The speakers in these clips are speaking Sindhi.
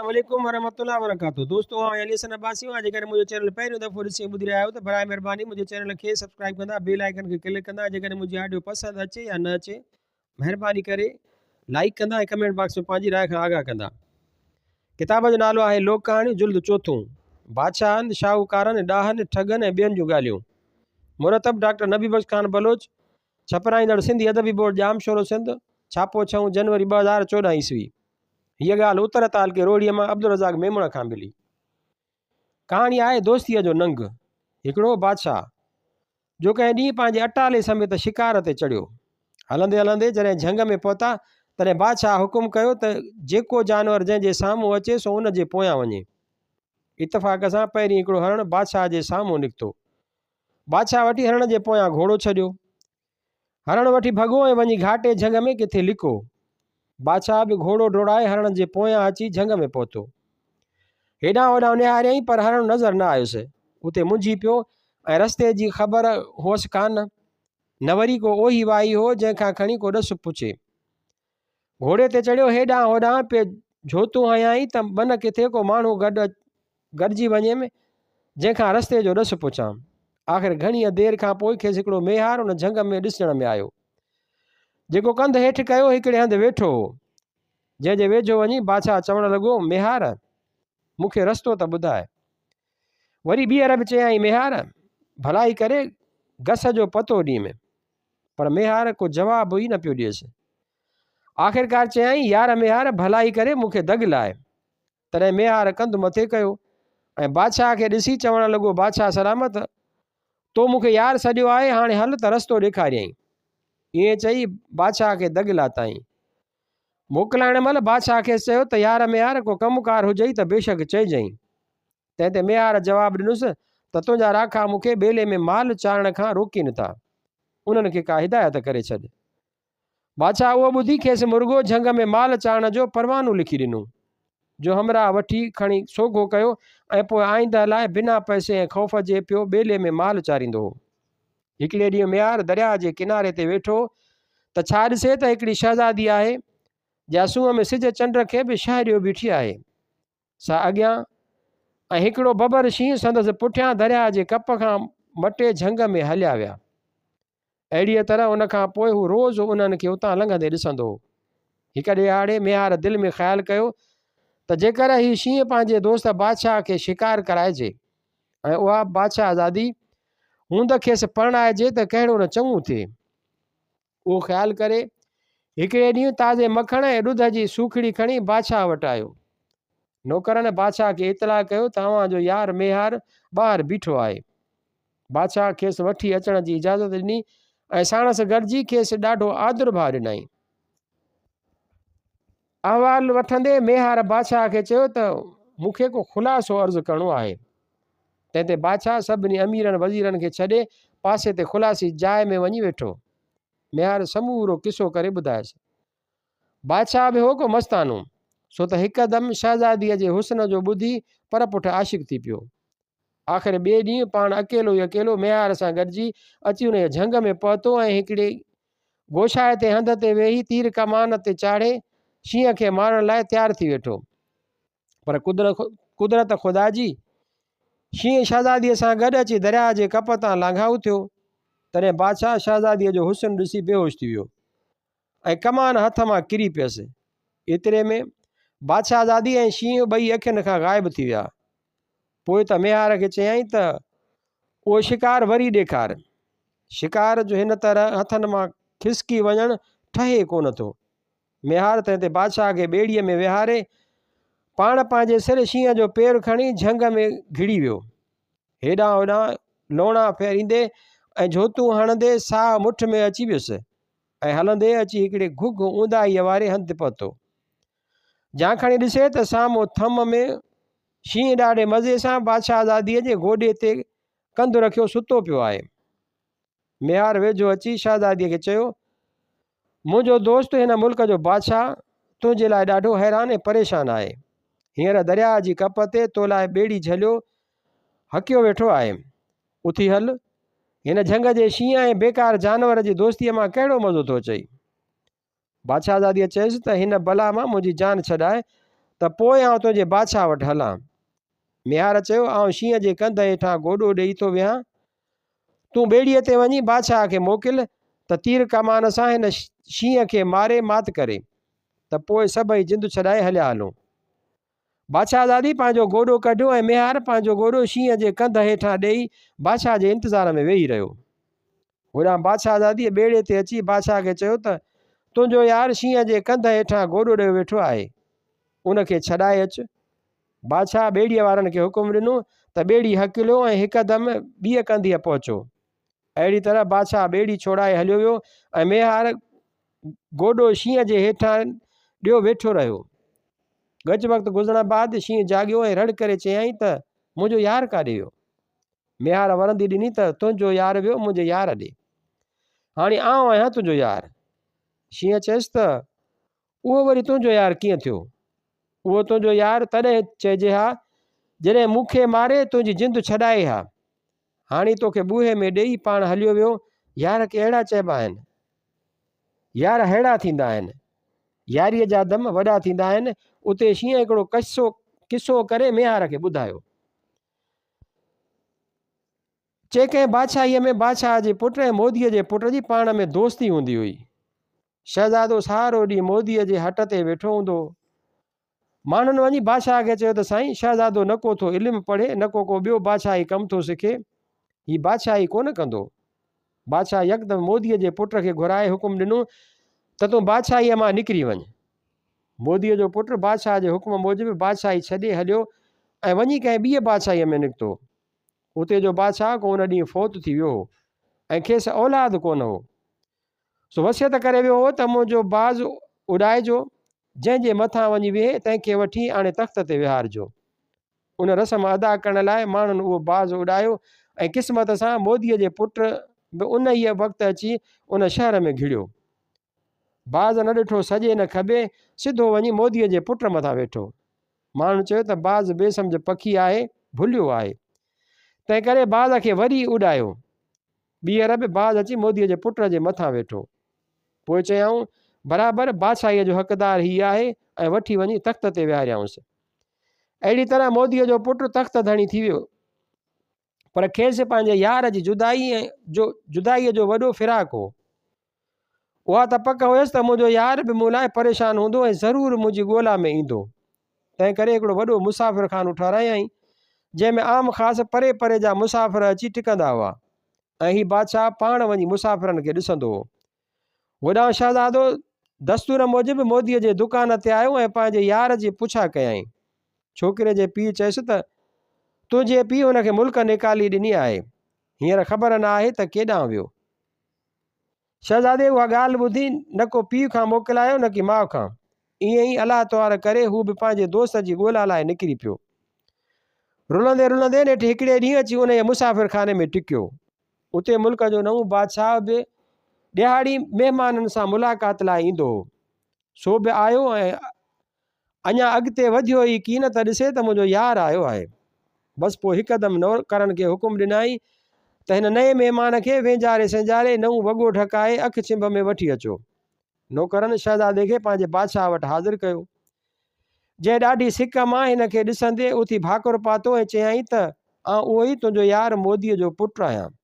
السلام عليڪم ورحمة الله وبرڪاته دوستو آئون علي حسن عباسي آهيان جيڪڏهن منهنجو چينل پهريون دفعو ڏسي ۽ ٻڌي رهيا آهيو ته برائي مهرباني منهنجي چينل کي سبسڪرائب ڪندا بيل آئيڪن کي ڪلڪ ڪندا جيڪڏهن منهنجي آڊيو پسند اچي يا نه اچي مهرباني ڪري لائيڪ ڪندا ۽ ڪمينٽ باڪس ۾ پنهنجي راء کان آگاهه ڪندا ڪتاب جو نالو آهي لوڪ ڪهاڻيون جلد چوٿون بادشاهن شاهوڪارن ڏاهن ٺڳن ۽ ٻين جون ڳالهيون مرتب ڊاڪٽر نبي بخش خان بلوچ ڇپرائيندڙ سنڌي ادبي بورڊ ڄامشورو سنڌ، ڇاپو ڇهون جنوري 2014 عيسوي. هيء ڳالهه اتر تعلقي روهڙيء مان عبدالرزاق ميمڻ کان ملي. ڪهاڻي آهي دوستيء جو ننگ. هڪڙو بادشاهه، جو ڪنهن ڏينهن پنهنجي اٽالي سميت شڪار تي چڙهيو. هلندي هلندي جڏهن جهنگ ۾ پهتا، تڏهن بادشاهه حڪم ڪيو ته جيڪو جانور جنهن جي سامهون اچي سو ان جي پويان وڃي. اتفاق سان پهرين هڪڙو هرڻ بادشاهه جي سامهون نڪتو. بادشاهه وٺي هرڻ جي پويان گهوڙو ڇڏيو. هرڻ وٺي ڀڳو ۽ وڃي گهاٽي جهنگ ۾ ڪٿي لڪو. بادشاهه به گهوڙو ڊوڙائي هرڻ جي پويان اچي جهنگ ۾ پهتو. هيڏانهن هوڏانهن نهاريائين پر هرڻ نظر نه آيس. اتي منجهي پيو ۽ رستي جي خبر هئس ڪانه. نه وري ڪو اوهي واهي هو جنهن کان کڻي ڪو ڏس پڇي. گهوڙي تي چڙهيو هيڏانهن هوڏانهن پئي جهوتون هنيائين ته من ڪٿي ڪو ماڻهو گڏ گڏجي وڃيم جنهن کان رستي جو ڏس پڇان. آخر گهڻيء دير کان پوء کيس هڪڙو ميهار ان جهنگ ۾ ڏسجڻ ۾ آيو. جيڪو ڪنڌ هيٺ ڪيو هڪڙي هنڌ ويٺو هو. جنهن جي ويجهو وڃي بادشاهه چوڻ لڳو، ميهار! مون کي رستو ته ٻڌاء. وري ٻيهر به چيائين، ميهار! ڀلائي ڪري گس جو پتو ڏينم. پر ميهار ڪو جواب ئي نه پيو ڏئيس. آخرڪار چيائين، يار ميهار، ڀلائي ڪري مون کي دڳ لاء. تڏهن ميهار ڪنڌ مٿي ڪيو ۽ بادشاهه کي ڏسي چوڻ لڳو، بادشاهه سلامت، تو مون کي يار سڏيو آهي، هاڻي هل ته رستو ڏيکاريائين. ائين چئي بادشاهه کي دڳ لاتائين. موڪلائڻ مهل بادشاهه کيس چيو ته يار ميهار، ڪو ڪم ڪار هجئي ته بيشڪ چئجئين. تنهن تي ميهار جواب ڏنس ته تنهنجا راکا مون کي ٻيلي ۾ مال چارڻ کان روڪين ٿا، انهن کي ڪا هدايت ڪري ڇڏ. بادشاهه اهو ٻڌي کيس مرڳو جهنگ ۾ مال چارڻ جو پروانو لکي ڏنو، جو همراهه وٺي کڻي سوگهو ڪيو ۽ پوء آئنده لاء بنا پئسي ۽ خوف جي پيو ٻيلي ۾ مال چاريندو هو. هڪڙي ڏينهن ميهار درياهه جي ڪناري تي ويٺو هو ته ڇا ڏسي ته هڪڙي شهزادي آهي، جا سونهن ۾ سج چنڊ کي به شهه ڏيو بيٺي آهي. سا اڳيان ۽ هڪڙو ببر شينهن سندس پٺيان درياهه جي ڪپ کان مٽي جهنگ ۾ هليا ويا. اهڙيء طرح ان کان پوء هو روز انهن کي اتان لنگهندي ڏسندو هو. هڪ ڏهاڙي ميهار دل ۾ خيال ڪيو ته جيڪر هي شينهن پنهنجي دوست بادشاهه کي شڪار ڪرائجي ۽ اها بادشاهزادي هوند کيس پرڻائجي ته ڪهڙو نه چڱو ٿئي. اهو خيال ڪري هڪڙي ڏينهن تازي مکڻ ۽ ڏڌ جي سوکڙي کڻي بادشاهه وٽ آيو. نوڪرن بادشاهه کي اطلاع ڪيو ته اوهان جو يار ميهار ٻاهر بيٺو آهي. بادشاهه کيس وٺي اچڻ جي اجازت ڏني ۽ ساڻس گڏجي کيس ڏاڍو آدرڀاء ڏنائين. احوال وٺندي ميهار بادشاهه کي چيو ته مون کي ڪو خلاصو عرض ڪرڻو آهي. تنهن تي بادشاهه سڀني اميرن وزيرن کي ڇڏي پاسي تي خلاصي جاء ۾ وڃي ويٺو. ميهار سمورو قصو ڪري ٻڌايس. بادشاهه به هو ڪو مستانو، سو ته هڪدم شهزاديء جي حسن جو ٻڌي پر پٺ عاشق ٿي پيو. آخر ٻئي ڏينهن پاڻ اڪيلو ئي اڪيلو ميهار سان گڏجي اچي انهيء جهنگ ۾ پهتو ۽ هڪڙي گوشائتي هنڌ تي ويهي تير ڪمان تي چاڙهي شينهن کي مارڻ لاء تيار ٿي ويٺو. پر قدرت خدا جي، شينهن شهزاديء سان گڏ اچي درياهه جي ڪپ تان لانگهائو ٿيو. تڏهن بادشاهه شهزاديء جو حسن ڏسي بيهوش ٿي ويو ۽ ڪمان هٿ مان ڪري پيس. ايتري ۾ بادشاهزادي ۽ شينهن ٻئي اکين کان غائب ٿي ويا. پوء ته ميهار کي چيائين ته اهو شڪار وري ڏيکار. شڪار جو هن طرح هٿن مان کسڪي وڃڻ ٺهي ڪونه ٿو. ميهار تنهن تي بادشاهه کي ٻيڙيء ۾ ويهاري، پاڻ پنهنجي سر شينهن جو پير کڻي جهنگ ۾ گهڙي ويو. هيڏانهن هوڏانهن لوڻا ڦيريندي ۽ جهوتون هڻندي ساهه مٺ ۾ اچي ويس ۽ هلندي اچي هڪڙي گهگهه اونداهيء واري هنڌ پهتو. جان کڻي ڏسي ته سامهون ٿم ۾ شينهن ڏاڍي مزي سان بادشاهزاديء جي گوڏي تي ڪنڌ رکيو ستو پيو آهي. ميهار ويجهو اچي شهزاديء کي چيو، منهنجو دوست هن ملڪ جو بادشاهه تنهنجي لاء ڏاڍو حيران ۽ پريشان آهي. هينئر درياهه جي ڪپ تي تو لاء ٻيڙي جهليو هڪيو ويٺو آهي. اٿي هل، هن جهنگ جي شينهن ۽ بيڪار جانور جي دوستيء مان ڪهڙو مزو ٿو اچئي؟ بادشاهزاديء چيس ته هن بلا مان منهنجي جان ڇڏاء ته پوء آئون تنهنجي بادشاهه وٽ هلان. ميهار چيو، آئون شينهن جي ڪنڌ هيٺان گوڏو ڏيئي ٿو ويهان. تون ٻيڙيء تي وڃي بادشاهه کي موڪل ته تير ڪمان سان هن شينهن کي ماري مات ڪري، ته پوء سڀئي جند ڇڏائي هليا هلون. بادشاهزادي پنهنجو گوڏو ڪڍيو ۽ ميهار پنهنجو گوڏو شينهن جي ڪنڌ هيٺان ڏيئي بادشاهه جي انتظار ۾ ويهي رهيو. هوڏانهن بادشاهزاديء ٻيڙي تي اچي بادشاهه کي چيو ته، تنهنجو يار شينهن جي ڪنڌ هيٺان گوڏو ڏيو ويٺو آهي، ان کي ڇڏائي اچ. بادشاهه ٻيڙيء وارن کي حڪم ڏنو ته ٻيڙي هڪليو ۽ هڪدم ٻيء ڪنڌيء پهچو. اهڙي طرح بادشاهه ٻيڙي ڇوڙائي هليو ويو ۽ ميهار گوڏو شينهن جي هيٺان ڏيو ويٺو رهيو. ڳچ وقت گذرڻ بعد شينهن جاڳيو ۽ رڙ ڪري چيائين ته، منهنجو يار ڪاڏي ويو؟ ميهار ورندي ڏني ته، تنهنجو يار ويو منهنجي يار ڏي. هاڻي آئون آهيان تنهنجو يار. شينهن چيس ته، اهو وري تنهنجو يار ڪيئن ٿيو؟ اهو تنهنجو يار تڏهن چئجي ها، جڏهن مون کي ماري تنهنجي جند ڇڏائي ها. هاڻي توکي ٻوهي ۾ ڏيئي پاڻ هليو ويو. يار ڪي اهڙا چئبا آهن. يار ههڙا ٿيندا آهن. ياريء جا دم وڏا ٿيندا آهن. اتي شينهن هڪڙو قصو قصو ڪري ميهار کي ٻڌايو. چي ڪنهن بادشاهيء ۾ بادشاهه جي پٽ ۽ موديء جي پٽ جي پاڻ ۾ دوستي هوندي هئي. شهزادو سارو ڏينهن موديء جي هٽ تي ويٺو هوندو هو. ماڻهن وڃي بادشاهه کي چيو ته سائين، شهزادو نه ڪو ٿو علم پڙهي، نه ڪو ڪو ٻيو بادشاهي ڪم ٿو سکي. هي بادشاهي ڪونه ڪندو. بادشاهه يڪدم موديء جي پٽ کي گهرائي حڪم ڏنو ته تون بادشاهيء مان نڪري وڃ. موديء جو پٽ بادشاهه جي حڪم موجب بادشاهي ڇڏي هليو ۽ وڃي ڪنهن ٻيء بادشاهيء ۾ نڪتو. اتي جو بادشاهه ڪو ان ڏينهن فوت ٿي ويو هو ۽ کيس اولاد ڪونه هو. سو وصيت ڪري ويو هو ته منهنجو باز اڏائجو، جنهن جي مٿان وڃي ويهي، تنهن کي وٺي آڻي تخت تي ويهارجو. ان رسم ادا ڪرڻ لاء ماڻهن اهو باز اڏايو ۽ قسمت سان موديء جي پٽ به انهيء وقت اچي ان شهر ۾ گهڙيو. باز نه ڏٺو سڄي نه کٻي، سڌو وڃي موديء جي پٽ مٿان ويٺو. ماڻهن چيو ته باز بي سمجهه پکي آهي، ڀليو آهي. تنهنڪري باز کي وري اڏايو. ٻيهر به باز اچي موديء جي پٽ جي مٿان ويٺو. پوء چيائون، برابر بادشاهيء جو حقدار هي آهي ۽ وٺي وڃي تخت تي ويهاريائونس. اهڙي طرح موديء جو پٽ تخت ڌڻي ٿي ويو. پر کيس پنهنجي يار جي جدائيء جو جدائيء جو وڏو فراق هو. اها ته پڪ هيس ته منهنجو يار به مون لاء پريشان هوندو ۽ ضرور منهنجي ڳولا ۾ ايندو. تنهن ڪري هڪڙو وڏو مسافر خانو ٺهرايائين، جنهن ۾ عام خاص پري پري جا مسافر اچي ٽڪندا هئا ۽ هي بادشاهه پاڻ وڃي مسافرن کي ڏسندو هو. هوڏانهن شهزادو دستور موجب موديء جي دڪان تي آيو ۽ پنهنجي يار جي پڇا ڪيائين. ڇوڪري جي پيء چيس ته، تنهنجي پيء هن کي ملڪ نيڪالي ڏني آهي، هينئر خبر نه آهي ته ڪيڏانهن ويو. شهزادي اها ڳالهه ٻڌي نه ڪو پيء کان موڪلايو نه ڪي ماء کان. ائين ئي الله توهار ڪري هو به پنهنجي دوست جي ڳولا لاء نڪري پيو. رلندي رلندي نيٺ هڪڙي ڏينهن اچي انهيء مسافر خاني ۾ ٽڪيو. اتي ملڪ جو نئون بادشاهه به ڏهاڙي مهمانن سان ملاقات لاء ايندو هو. سو به آيو ۽ اڃا اڳتي وڌيو ئي ڪين ته ڏسي ته منهنجو يار آيو آهي. بس پوء هڪدم نوڪرن کي حڪم ڏنائين ته هن نئين مهمان کي وينجهاري سينجهاري نئون وڳو ڍڪائي اک ڇنڀ ۾ وٺي اچو. نوڪرن شهزادي کي پنهنجي بادشاهه وٽ حاضر ڪيو. جنهن ڏاڍي سڪ مان هن کي ڏسندي اٿي ڀاڪر پاتو ۽ چيائين ته آئون اهو ئي تنهنجو يار موديء جو پٽ آهيان.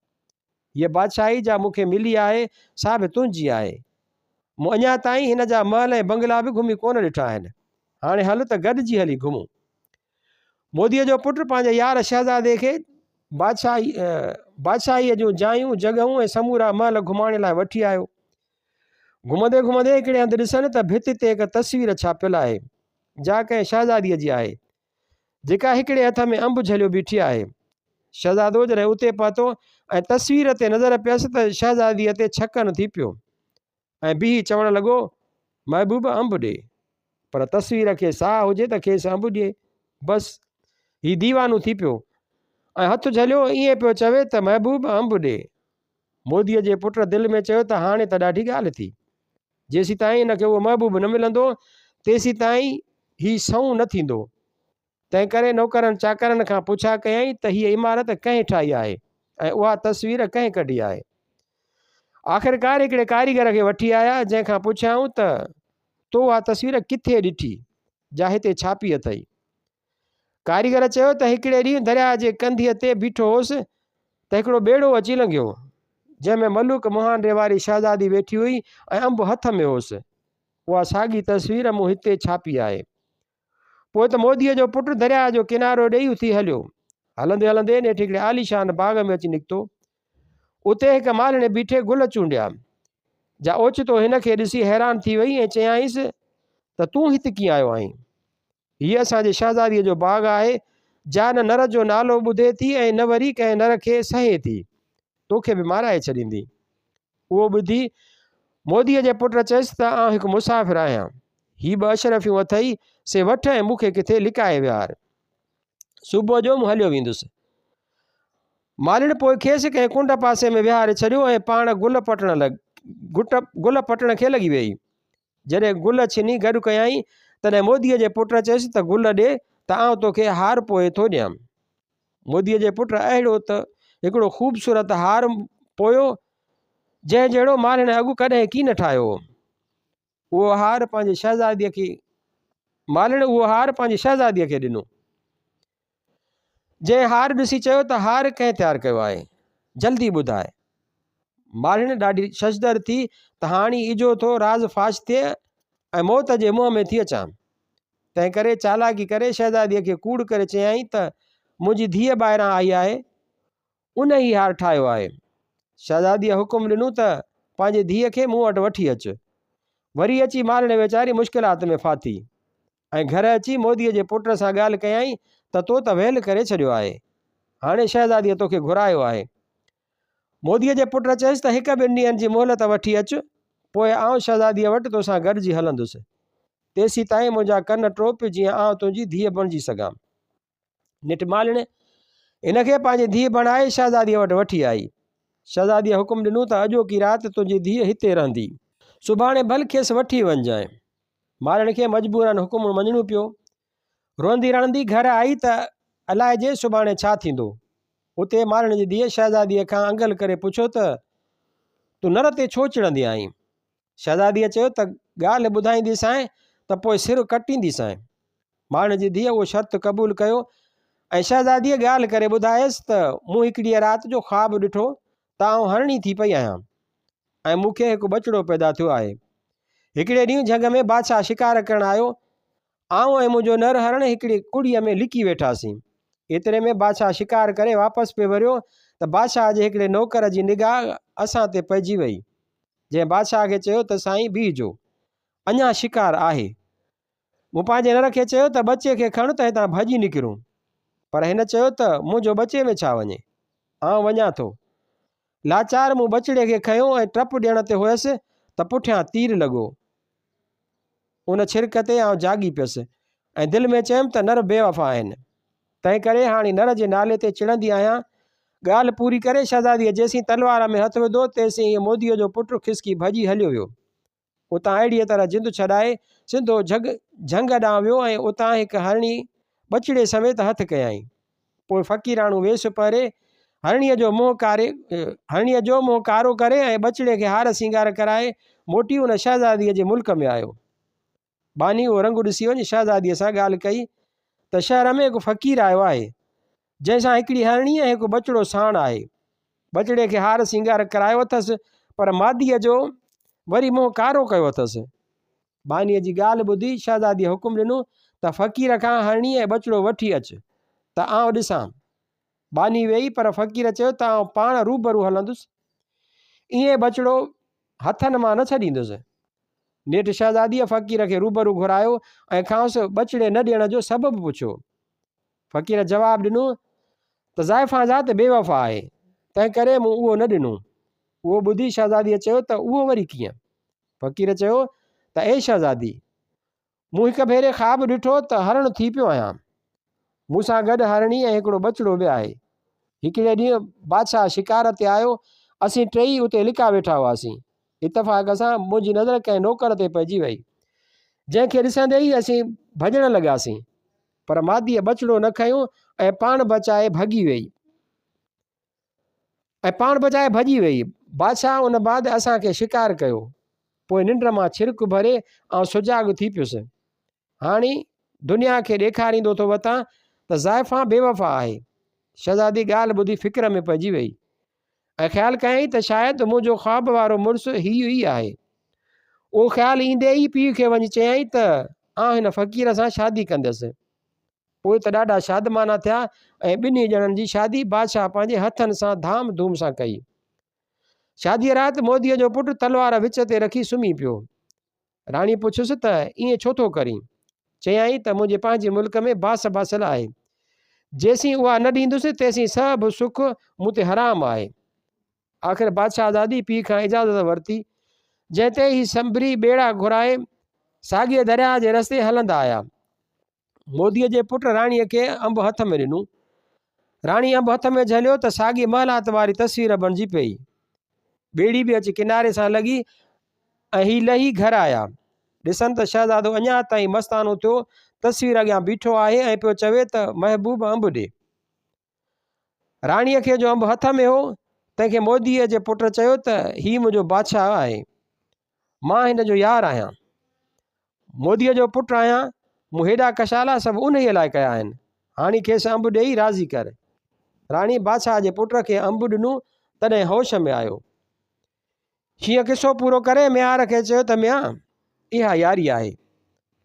هيء بادشاهي جا مون کي ملي آهي، سا به تنهنجي آهي. مون اڃا تائين هن جا محل ۽ بنگلا به گهمي ڪونه ڏٺا آهن. هاڻي هل ته گڏجي هلي گهمون. موديء جو پٽ پنهنجي يار شهزادي کي بادشاهيء جون جايون، جڳهون ۽ سمورا محل گهمائڻ لاء وٺي آيو. گهمندي گهمندي هڪڙي هنڌ ڏسن ته ڀت تي هڪ تصوير ڇاپيل آهي، جا ڪنهن شهزاديء جي آهي. جيڪا هڪڙي هٿ ۾ انب جهليو بيٺي آهي. شهزادو جڏهن اتي پهتو ۽ تصوير تي نظر پيس ته شهزاديء تي ڇڪن ٿي پيو ۽ بيهي چوڻ لڳو، محبوب انب ڏي. پر تصوير کي ساهه هجي ته کيس انب ڏئي. بس، هي ديوانو ٿي پيو ۽ هٿ جهليو ائين پيو چوي ته محبوب انب ڏي. موديء جي پٽ دل ۾ چيو ته هاڻي ته ڏاڍي ڳالهه ٿي. جيسيتائين هن کي اهو محبوب نه ملندو، تيسيتائين هي سنئون نه ٿيندو. تنهنڪري نوڪرن چاڪرن کان پڇا ڪيائين ته هيء عمارت ڪنهن ٺاهي آهي ۽ اها تصوير ڪنهن ڪڍي آهي؟ آخرڪار هڪڙي ڪاريگر کي وٺي آيا، جنهن کان پڇيائون ته تو اها تصوير ڪٿي ڏٺي؟ جا هتي ڇاپي اٿئي. ڪاريگر چيو ته هڪڙي ڏينهن درياهه جي ڪنڌيء تي بيٺو هوس ته هڪڙو ٻيڙو اچي لنگهيو، جنهن ۾ ملوڪ مهانڊي واري شهزادي ويٺي هئي ۽ انب هٿ ۾ هوس. اها ساڳي تصوير مون هتي ڇاپي آهي. پوء ته موديء جو پٽ درياهه جو ڪنارو ڏيئي اٿي هليو. هلندي هلندي نيٺ هڪڙي عاليشان باغ ۾ اچي نڪتو. اتي هڪ مالهڻي بيٺي گل چونڊيا، جا اوچتو هن کي ڏسي حيران ٿي وئي ۽ چيائينس ته تون هت ڪيئن آيو آهين؟ هيء اسان جي شهزاديء جو باغ آهي، جا نه نر جو نالو ٻڌي ٿي ۽ نه وري ڪنهن نر کي سهي ٿي. توکي به مارائي ڇڏيندي. اهو ٻڌي موديء جي پٽ چيس ته آئون هڪ مسافر آهيان. هي ٻه اشرفيون اٿئي، سي وٺ ۽ مون کي ڪٿي لڪائي ويهار. صبح جو مون هليو ويندس. مالهڻ پوء کيس ڪنهن ڪنڊ پاسي ۾ ويهاري ڇڏيو ۽ پاڻ گل پٽڻ لڳ گٽ گل پٽڻ کي لڳي ويئي. جڏهن گل ڇني گڏ ڪيائين، تڏهن موديء جي پٽ چيس ته گل ڏي ته آئون توکي هار پوئي ٿو ڏيان. موديء جي پٽ اهڙو ته هڪڙو خوبصورت هار پويو، جنهن جهڙو مالهڻ اڳ ڪڏهن ڪين ٺاهيو هو. اهو هار پنهنجي شهزاديء کي مالهڻ اهو هار پنهنجي شهزاديء کي ڏنو. جنهن هار ڏسي چيو ته هار ڪنهن تيار ڪيو آهي؟ جلدي ٻڌاء. مالهڻ ڏاڍي ششدر ٿي ته هاڻي اجهو ٿو راز فاش ٿئي ۽ موت جي منهن ۾ ٿي اچان. تنهن ڪري چالاڪي ڪري شهزاديء کي ڪوڙ ڪري چيائين ته منهنجي ڌيء ٻاهران آئي آهي، ان هي هار ٺاهيو آهي. شهزاديء حڪم ڏنو ته پنهنجي ڌيء کي مون وٽ وٺي اچ. وري اچي مالهڻ ويچاري مشڪلات ۾ ڦاٿي ۽ گهر اچي موديء جي پٽ سان ڳالهه ڪيائين ته تو ته ويل ڪري ڇڏيو آهي. هاڻي شهزاديء توکي گهرايو آهي. موديء جي پٽ چيس ته هڪ ٻن ڏينهن جي مهلت وٺي اچ، پوء آئون شهزاديء وٽ توسان گڏجي هلندس. تيسيتائين منهنجا ڪن ٽوپ جيئن آئون تنهنجي ڌيء بڻجي سگهان. نيٺ مالهڻ هن کي پنهنجي ڌيء بڻائي شهزاديء وٽ وٺي آئي. شهزاديء حڪم ڏنو ته اڄوڪي رات تنهنجي ڌيء هتي رهندي. سڀاڻي ڀل کيس وٺي وڃجانء. مالهڻ کي مجبوراً حڪم مڃڻو پيو. روئندي رڙندي گهر آئي ته الائجي سڀاڻي ڇا ٿيندو. اتي مالهڻ جي ڌيء شهزاديء کان انگل ڪري پڇيو ته تون نر تي ڇو چڙندي آهين؟ شهزاديء چيو ته ڳالهه ٻڌائينديسانء ته پوء سر ڪٽينديسانء. ماڻهن جي ڌيء اهو شرط قبول ڪيو ۽ شهزاديء ڳالهه ڪري ٻڌايس ته مون هڪڙيء رات جو خواب ڏٺو ته آئون هرڻي ٿي پئي آهيان ۽ مون کي هڪ ٻچڙو پيدا ٿيو آهي. هڪڙي ڏينهن جهنگ ۾ بادشاهه شڪار ڪرڻ آيو. آئون ۽ منهنجو نر هرڻ هڪڙي ڪڙيء ۾ لڪي ويٺاسين. ايتري ۾ بادشاهه شڪار ڪري واپس پئي وريو ته بادشاهه جي هڪڙي نوڪر جي نگاهه اسان تي پئجي وئي، جنهن بادشاهه کي چيو ته سائين بيهجو، اڃا شڪار آهي. مون پنهنجي نر کي چيو ته ٻچي کي کڻ ته هتان ڀڄي نڪرون. پر هن چيو ته منهنجو ٻچي ۾ ڇا وڃي؟ آئون وڃان ٿو. لاچار مون ٻچڙي کي کنيو ۽ ٽپ ڏيڻ تي هيس ته پٺيان تير لڳو. ان ڇرڪ تي آئون جاڳي پيس ۽ دل ۾ چيم ته نر بيوفا آهن. تنهنڪري هاڻي نر جي نالي تي چڙندي آهيان. ڳالهه پوري ڪري شهزاديء جيسين تلوار ۾ هٿ وڌو، تيسين هيء موديء جو پٽ کسڪي ڀڄي هليو ويو. اتان اهڙيء طرح جند ڇڏائي سڌو جهڳ جهنگ ڏانهن ويو ۽ اتان هڪ هرڻي ٻچڙي سميت هٿ ڪيائين. پوء فقيراڻو ويس پهري هرڻيء جو منهن ڪاري هرڻيء جو منهن ڪارو ڪري ۽ ٻچڙي کي هار سينگار ڪرائي موٽي ان شهزاديء جي ملڪ ۾ آيو. ٻانهي اهو رنگ ڏسي وڃي شهزاديء سان ڳالهه ڪئي ته شهر ۾ هڪ فقير آيو آهي، جنهن سان هڪڙي هرڻي ۽ هڪ ٻچڙو ساڻ آهي. ٻچڙي کي هار سينگار ڪرايو اٿس، پر ماديء جو وري منهن ڪارو ڪيو اٿس. ٻانهيء جي ڳالهه ٻڌي شهزاديء حڪم ڏنو ته فقير کان هرڻي ۽ ٻچڙو وٺي اچ ته آئون ڏسان. ٻانهي ويئي، پر فقير چيو ته آئون پاڻ روبرو هلندس، ائين ٻچڙو هٿن مان نه ڇڏيندس. نيٺ شهزاديء فقير کي روبرو گهرايو ۽ کانئس ٻچڙي نه ڏيڻ جو سبب پڇيو. فقير جواب ڏنو ته زائفان ذات بي وفا آهي، تنهنڪري مون اهو نه ڏنو. اهو ٻڌي شهزاديء چيو ته اهو وري ڪيئن؟ فقير چيو ته اي شهزادي! مون هڪ ڀيري خواب ڏٺو ته هرڻ ٿي پيو آهيان. مون سان گڏ هرڻي ۽ هڪڙو ٻچڙو به آهي. هڪڙي ڏينهن بادشاهه شڪار تي آيو، اسين ٽيئي اتي لڪا ويٺا هئاسين. اتفاق سان منهنجي نظر ڪنهن نوڪر تي پئجي وئي، جنهن کي ڏسندي ئي اسين ڀڄڻ لڳاسين. پر ماديء ٻچڙو نه کنيو ۽ پاڻ بچائي ڀڳي ويئي. ۽ پاڻ بچائي ڀڄي ويئي. بادشاهه ان بعد اسان کي شڪار ڪيو. پوء ننڊ مان ڇرڪ ڀري آئون سجاڳ ٿي پيس. هاڻي دنيا کي ڏيکاريندو ٿو وتان ته زائفان بيوفا آهي. شهزادي ڳالهه ٻڌي فڪر ۾ پئجي ويئي ۽ خيال ڪيائين ته شايد منهنجو خواب وارو مڙس هيء ئي آهي. اهو خيال ايندي ئي پيء کي وڃي چيائين ته آئون هن فقير سان شادي ڪندس. پوء ته ڏاڍا شادمانا ٿيا ۽ ٻنهي ڄڻن جي شادي بادشاهه پنهنجي هٿن سان ڌام ڌوم سان ڪئي. شاديء رات موديء جو پٽ تلوار وچ تي رکي سمهي پيو. راڻي پڇيس ته ائين ڇو ٿو ڪرين؟ چيائين ته منهنجي پنهنجي ملڪ ۾ باس باسيل آهي. جيسين اها نه ڏيندس تيسين سڀ سک مون تي حرام آهي. آخر بادشاهزادي پيء کان اجازت ورتي، جنهن تي هي سنڀري ٻيڙا گهرائي ساڳئي درياهه جي رستي هلندا آيا. موديء جي پٽ راڻيء کي انب هٿ ۾ ڏنو. راڻي انب هٿ ۾ جهليو ته ساڳي محلات واري تصوير بڻجي پيئي. ٻيڙي به اچي ڪناري سان لڳي ۽ هي لهي گهر آيا. ڏسن ته شهزادو اڃا تائين مستانو ٿيو تصوير اڳيان بيٺو آهي ۽ پيو چوي ته محبوب انب ڏي. راڻيء کي جو انب هٿ ۾ هو، تنهن کي موديء جي پٽ چيو ته هي منهنجو بادشاهه آهي. مان هن جو يار آهيان. موديء جو پٽ آهيان. مون هيڏا ڪشالا سڀ انهيء لاء ڪيا آهن. هاڻي کيس انب ڏيئي راضي ڪر. راڻي بادشاهه جي پٽ کي انب ڏنو، تڏهن هوش ۾ آيو. شينهن قصو پورو ڪري ميهار کي چيو ته ميان! اها ياري آهي.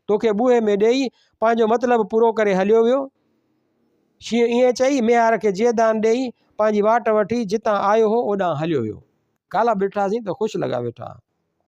توکي ٻوهي ۾ ڏيئي پنهنجو مطلب پورو ڪري هليو ويو. شينهن ائين چئي ميهار کي جيئدان ڏيئي پنهنجي واٽ وٺي جتان آيو هو اوڏانهن هليو ويو. ڪالهه به ڏٺاسين ته خوش لڳا ويٺا.